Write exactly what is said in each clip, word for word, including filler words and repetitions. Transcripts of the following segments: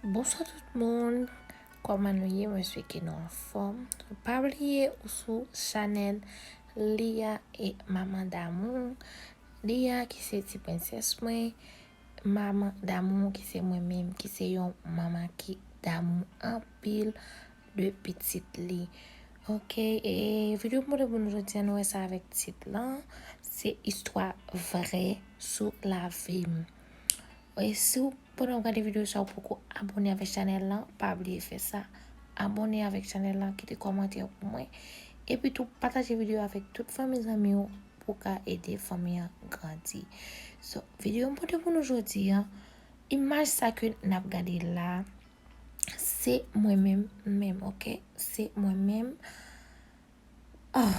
Bonswa tout moun, kòman nou ye? Mwen swete ke nou anfòm. Pa bliye ou sou chanèl Lia e Maman Damou. Lia ki se ti prensès mwen, Maman Damou ki se mwen menm, ki se yon manman ki damou anpil de pitit li. Ok, e videyo m pote pou nou jodi a, nou wè sa avèk tit lan, se istwa vrè sou lavi m. E si w, pandan w gade videyo sa, ou poko abòne avèk chanèl lan, pa bliye fè sa. Abòne avèk chanèl lan, kite kòmantè pou mwen. Epi tou, pataje videyo avèk tout fanmi zanmi w pou w ka ede fanmi an grandi. So, videyo m pote pou nou jodi a, imaj sa ke n ap gade la, se mwen menm, menm, ok? Se mwen menm. Oh,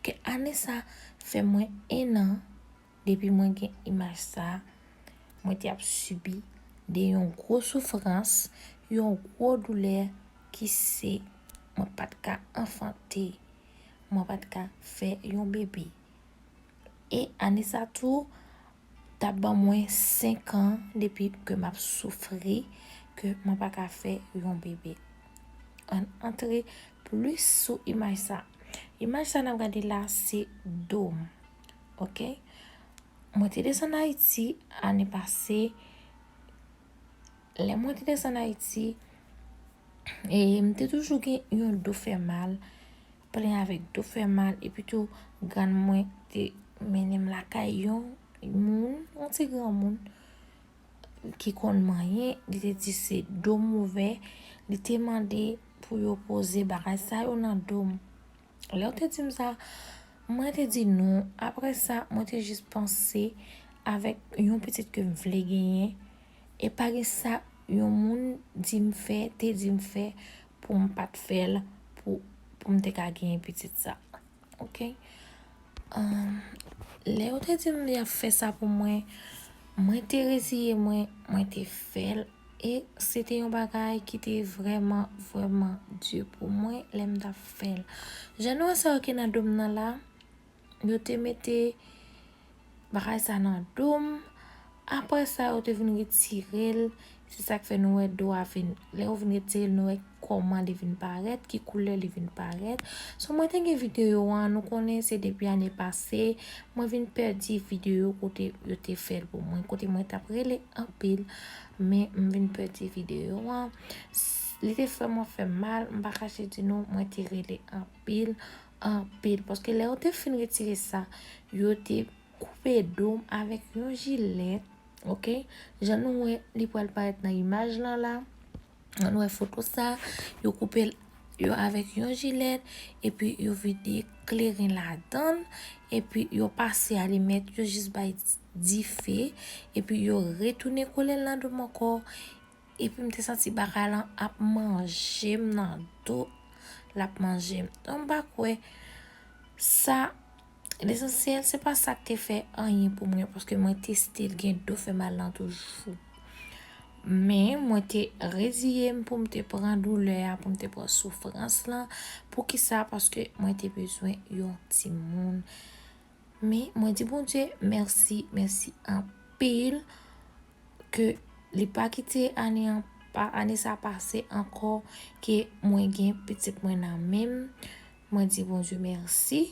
ke ane sa fè mwen en an depi mwen gen imaj sa, mwen te ap sibi de yon gwo soufrans, yon gwo doulè ki se mwen pa t ka anfante, mwen pa t ka fè yon bebe. E ane sa tou, t ap ban mwen senk an depi ke m ap soufri, ke mwen pa ka fè yon bebe. Ann antre plis sou imaj sa. Imaj sa n ap gade la, se do m. Ok? Mwen te desann Ayiti ane pase. Lè mwen te desann Ayiti, e m te toujou gen yon do fè mal, plen avèk do fè mal, epi tou grann mwen te mennen m lakay yon moun, yon ti granmoun ki konn manyen, li te di se do m ouvè, li te mande pou yo poze bagay sa yo nan do m. Lè yo te di m sa, mwen te di non. Apre sa, mwen te jis panse avèk yon pitit ke m vle genyen. E pa gen sa yon moun di m fè, te di m fè pou m pa t fè l, pou, pou m te ka genyen pitit sa. Ok? Ahn, lè yo te di m y ap fè sa pou mwen, mwen te reziye mwen, mwen te fè l. E se te yon bagay ki te vrèman, vrèman di pou mwen lè m t ap fè l. Jan nou wè sa yo ki nan do m nan la, yo te mete bagay sa nan do m. Apre sa, yo te vin retire l. Se sa k fè nou wè do a vin, lè yo vin retire l, nou wè kòman li vin parèt, ki koulè li vin parèt. So, mwen te gen videyo an, nou konnen se depi ane pase, mwen vin pèdi videyo kote yo te fè l pou mwen, kote mwen t ap rele anpil, men m vin pèdi videyo an. S-, li te vrèman fè m mal, m pa kache di nou, mwen te rele anpil, anpil. Paske lè yo te fin retire sa, yo te koupe do m avèk yon jilèt, ok? Jan nou wè, li pral parèt nan imaj lan la. Ann wè foto sa, yo koupe l, yo avèk yon jilèt, epi yo vide kleren ladan l, epi yo pase alimèt, yo jis bay dife, epi yo retounen kole l nan do m ankò, epi m te santi bagay lan ap manje m nan do, l ap manje m. Donk, m pa kwè sa, lesansyèl, se pa sa k te fè anyen pou mwen, paske mwen te still gen do fè mal lan toujou. Men, mwen te reziye m pou m te pran doulè a, pou m te pran soufrans lan. Poukisa? Paske mwen te bezwen yon timoun. Men, mwen di Bondye mèsi, mèsi anpil ke li pa kite ane an, pa, ane sa pase ankò ke mwen gen pitit mwen nan men m. Mwen di Bondye mèsi.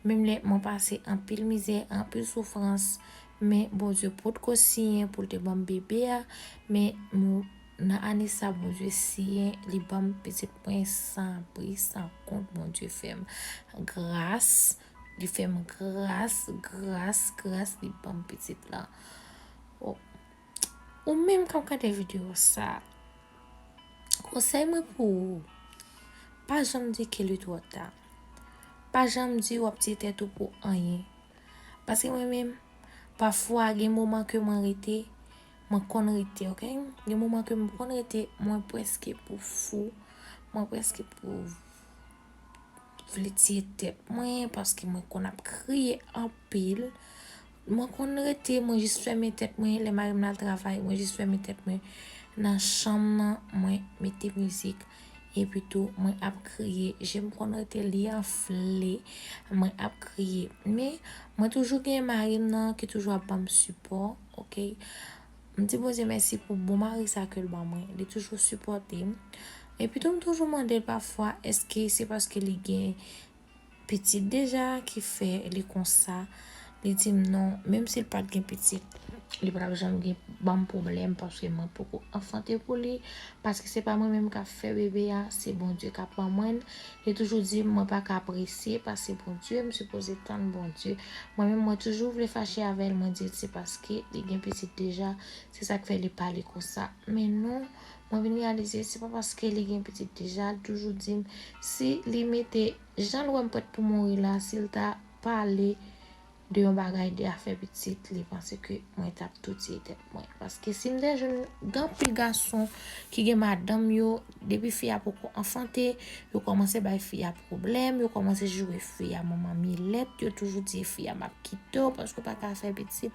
Menm lè mwen pase anpil mizè, anpil soufrans, men Bondye potko siyen pou l te ban m bebe a. Men mwen, nan ane sa, Bondye siyen, li ban m pitit mwen san pri, san kont. Bondye fè m gras, li fè m gras, gras, gras, li ban m pitit la. O, ou menm k ap gade videyo sa, konsèy mwen pou ou, pa janm di ke li twò ta. Pa janm di w ap tiye tèt ou pou anyen. Paske mwen menm, pafwa gen moman ke mwen rete, mwen konn rete, ok? Gen moman ke mwen konn rete, mwen prèske pou fou, mwen prèske pou vle tiye tèt mwen, paske mwen konn ap kriye anpil. Mwen konn rete, mwen jis fèmen tèt mwen, lè mari m al travay, mwen jis fèmen tèt mwen nan chanm nan, mwen mete mizik, epi tou, mwen ap kriye. Je m konn rete li anfle, mwen ap kriye. Men, mwen toujou gen mari m nan ki toujou ap ban m sipò, ok? M di Bondye mèsi pou bon mari sa ke l ban mwen. Li toujou sipòte m. Epi tou, m toujou mande l pafwa, èske se paske li gen pitit deja ki fè li konsa? Li di m non, menm si l pa t gen pitit, li pa t ap janm gen ban m pwoblèm paske mwen poko anfante pou li, paske se pa mwen menm k ap fè bebe a, se Bondye k ap ban mwen l. Li toujou di m mwen pa ka prese pase Bondye, m sipoze tann Bondye. Mwen menm, mwen toujou vle fache avè l, mwen di l se paske li gen pitit deja, se sa k fè li pale konsa. Men non, mwen vin reyalize se pa paske li gen pitit deja, li toujou di m si li mete jan l wè m prèt pou mouri la, si l ta pale de yon bagay de afè pitit, li panse ke mwen t ap touye tèt mwen. Paske si m te jwenn gen anpil gason ki gen madanm yo, depi fi a poko anfante, yo kòmanse bay fi a pwoblèm, yo kòmanse joure fi a manman milèt, yo toujou di fi a m ap kite w paske w pa ka fè pitit.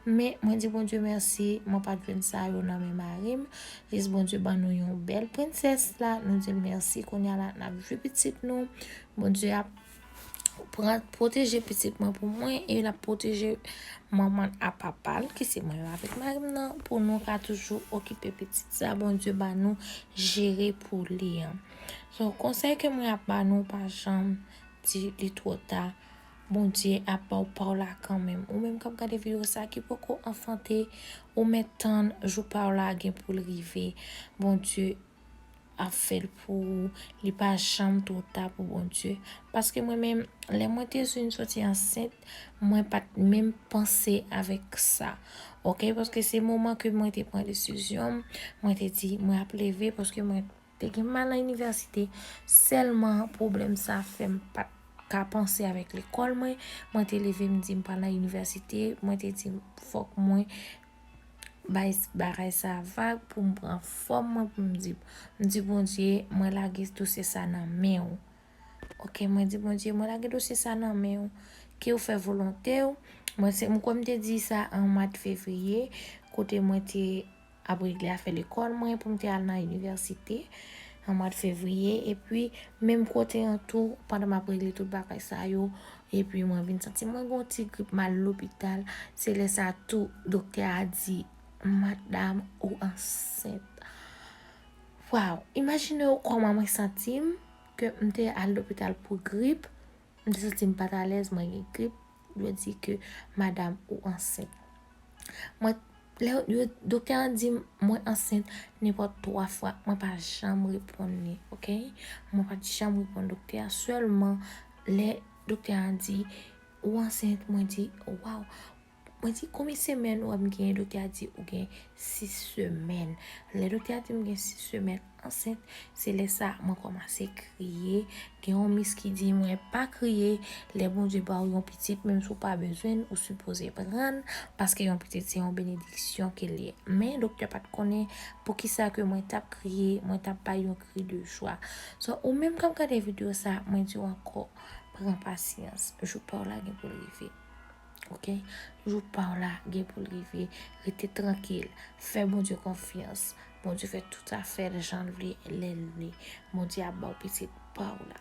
Men mwen di Bondye mèsi, mwen pa t jwenn sa yo nan men mari m. Jis Bondye ban nou yon bèl prensès la, nou di l mèsi. Kounye a la, n ap jwi pitit nou. Bondye ap pran, pwoteje pitit mwen pou mwen e l ap pwoteje manman l a papa l, ki se mwen menm avèk mari m nan, pou nou ka toujou okipe pitit sa Bondye ba nou jere pou li an. So, konsèy ke mwen ap ba nou, pa janm di li twò ta. Bondye ap ba w pa w la kanmenm. Ou menm k ap gade videyo sa ki poko anfante, ou mèt tann jou pa w la gen pou l rive. Bondye ap fè l pou ou. Li pa janm twò ta pou Bondye. Paske mwen menm, lè mwen te vin soti ansent, mwen pa t menm panse avèk sa. Oke, paske se moman ke mwen te pran desizyon m, mwen te di, mwen ap leve paske mwen te gen mal nan inivèsite. Sèlman pwoblèm sa fè m pa t ka panse avèk lekòl mwen. Mwen te leve, m di m pral nan inivèsite. Mwen te di fòk mwen bay bagay sa vag pou m pran fòm mwen, pou m di, m di Bondye, mwen lage dosye sa nan men w. Oke, mwen di Bondye, mwen lage dosye sa nan men w. Ke w fè volonte w. Mwen se, mwen kwè m te di sa an mwa fevriye, kote mwen te ap regle afè lekòl mwen pou m te al nan inivèsite an mwa fevriye. Epi, menm kote an tou, pandan m ap regle tout bagay sa yo, epi mwen vin santi mwen gen yon ti grip, m al lopital. Se lè sa tou, doktè a di, "Madam, ou ansent." Waw, imajine w kòman mwen santi m ke m te al lopital pou grip. M te santi m pa t alèz, mwen gen grip. Yo di ke, "Madam, ou ansent." Mwen, lè yo, doktè an di m mwen ansent nenpòt twa fwa, mwen pa janm reponn li, oke? Mwen pa t janm reponn doktè a. Sèlman, lè doktè an di, "Ou ansent," mwen di, "Waw." Mwen di, "Konbyen semèn ou ap genyen?" Doktè a di, "Ou gen sis semèn." Lè doktè a di m gen sis semèn ansent, se lè sa mwen kòmanse kriye. Gen yon mis ki di mwen pa kriye. Lè Bondye ba w yon pitit, menm si w pa bezwen l, ou sipoze pran l, paske yon pitit se yon benediksyon ke l ye. Men doktè pa t konnen poukisa ke mwen t ap kriye, mwen t ap bay yon kri de jwa. So, ou menm k ap gade videyo sa, mwen di w ankò, pran pasyans. Jou pa w la gen pou l rive. Oke? Jou pa w la gen pou l rive. Rete trankil. Fè Bondye konfyans. Bondye fè tout afè l jan l vle, lè l vle. Bondye ap ba w pitit pa w la.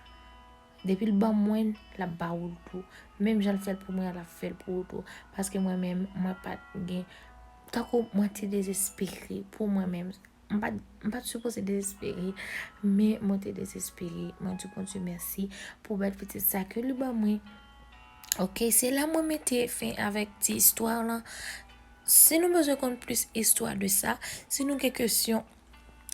Depi l ban mwen l, l ap ba w l tou. Menm jan l fè l pou mwen an, l ap fè l pou ou tou. Paske mwen menm, mwen pa t gen, tankou mwen te dezespere pou mwen menm. M pa t, m pa t sipoze dezespere, men mwen te dezespere. Mwen di Bondye mèsi pou bèl pitit sa ke li ban mwen. Oke, se la mwen mete fen avèk ti istwa lan. Si nou bezwen konn plis istwa de sa, si nou gen kesyon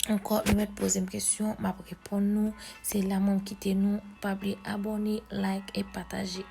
ankò, nou mèt poze m kesyon, m ap reponn nou. Se la mwen kite nou. Pa bliye abòne, like e pataje.